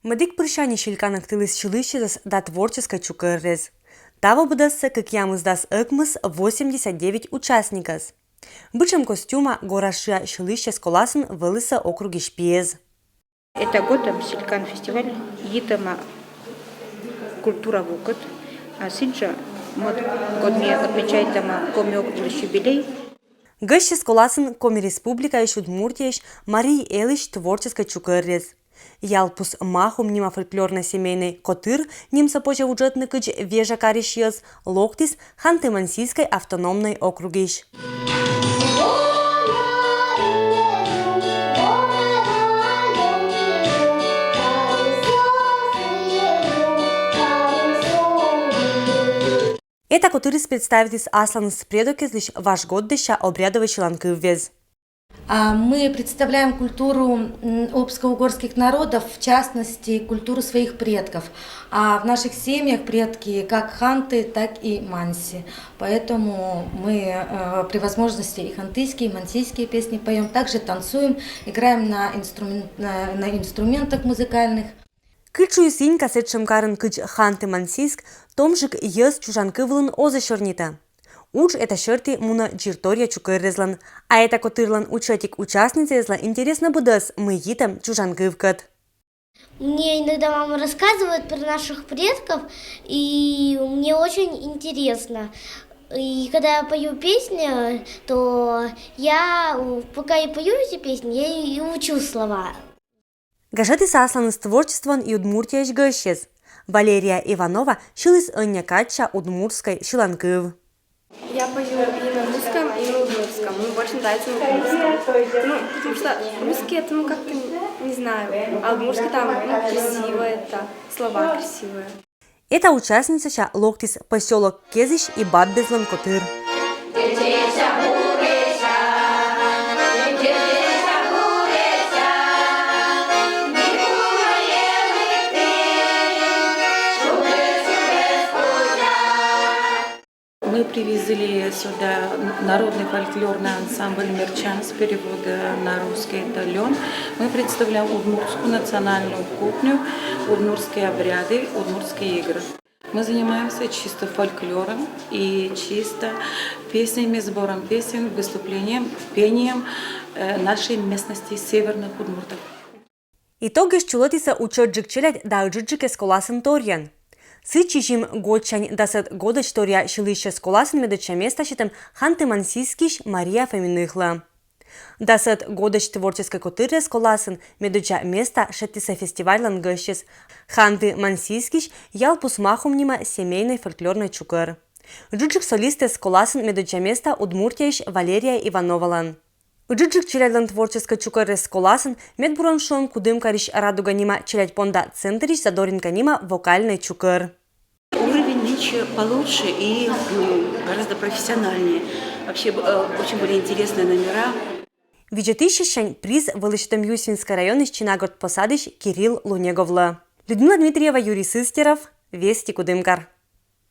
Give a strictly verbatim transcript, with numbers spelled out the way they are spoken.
Медик пырсянь Силькан актыліс сьылысьӧзӧс да творческӧй чукӧррез. Таво быдӧссӧ кӧкъямысдас ӧкмыс, восемьдесят девять участникӧс. Бытшӧм костюма гора шыа сьылысьӧс коласын вӧлісӧ округысь пиӧс. Эта годым Силькан фестиваль йитӧма культура вукыд, а сідзжӧ мӧд год ми отмечайтӧма Коми округлысь юбилей. Гӧсьтӧ коласын Коми Республикаысь, Удмуртияысь, Марий Элысь творческӧй чукӧррез. «Ялпус Махум» нима фольклорнӧй семейнӧй котыр нимсӧ позьӧ вуджӧдны кыдз вежа карисьяс, локтіс Ханты-Мансийскӧй автономнӧй округысь. Эта котырыс представитіс асланыс предокъяслысь важ гортсянь обрядовӧй сьыланкывйӧз. А, мы представляем культуру, м, обско-угорских народов, в частности, культуру своих предков. А в наших семьях предки как ханты, так и манси. Поэтому мы, э, при возможности и хантыйские, и мансийские песни поём. Также танцуем, играем на инструмен-, на, на инструментах музыкальных. Кыдз шуис Инька, сэтшӧм карын кыдз Ханты-Мансийск, томджык йӧз чужан кыв вылын оз и сёрнитӧ. Удж эта сьӧрті мунӧ дзирторъя чукӧррезлӧн, а эта котырлӧн ичӧтик участницаезлы интереснӧ быдӧс, мый йитӧм чужан кывкӧд. Мне иногда мама рассказывает про наших предков, и мне очень интересно. И когда я пою песни, то я, у, пока я пою эти песни, я и учу слова. Гажӧдіс асланыс творчествоӧн и Удмуртияысь гӧсьтъяс. Валерия Иванова сьыліс «Ӧнія кадся» удмуртскӧй сьыланкыв. Я пою и на русском, и на удмуртском. Мне больше нравится на удмуртском. Ну, потому что русский это, ну, как-то, не знаю, а удмуртский там, ну, красиво это, слова красивые. Эта участницаӧсь локтіс посёлок Кезысь и Баббезлӧн котыр. Мы привезли сюда народный фольклорный ансамбль «Мерчан», с перевода на русский это «Лён». Мы представляем удмуртскую национальную кухню, удмуртские обряды, удмуртские игры. Мы занимаемся чисто фольклором и чисто песнями, сбором песен, выступлением, пением, э, нашей местности, северных удмуртов. Итогъяс чулӧдісны ичӧтджык челядь да ыджыдджык эз коласын торйӧн. Сідз, сизим годсянь дасӧд годӧдз торъя сьылысьӧс коласын медводдза места сетӧм Ханты-Мансийскысь Мария Фоминыхлы. Дасӧд годӧдз творческӧй котырӧс коласын медводдза места шедьтісны фестивальлӧн гӧсьтъяс, Ханты-Мансийскысь «Ялпус Махум» нима семейнӧй фольклорнӧй чукӧр. Ыджыдджык солистӧс коласын медводдза места Удмуртияысь Валерия Ивановалӧн. Ыджыдджык челядьлӧн творческӧй чукӧррес коласын медбурӧн шуӧм Кудымкарысь «Радуга» нима челядь понда центрысь «Задоринка» нима вокальнӧй чукӧр. Уровень нынче получше и, м, гораздо профессиональнее. Вообще, э, очень были интересные номера. Видзӧдысьяссянь приз вӧлі сетӧм Юсинскӧй районысь Чинагорт посадысь Кирилл Лунеговлы. Людмила Дмитриева, Юрий Сыстеров, «Вести», Кудымкар.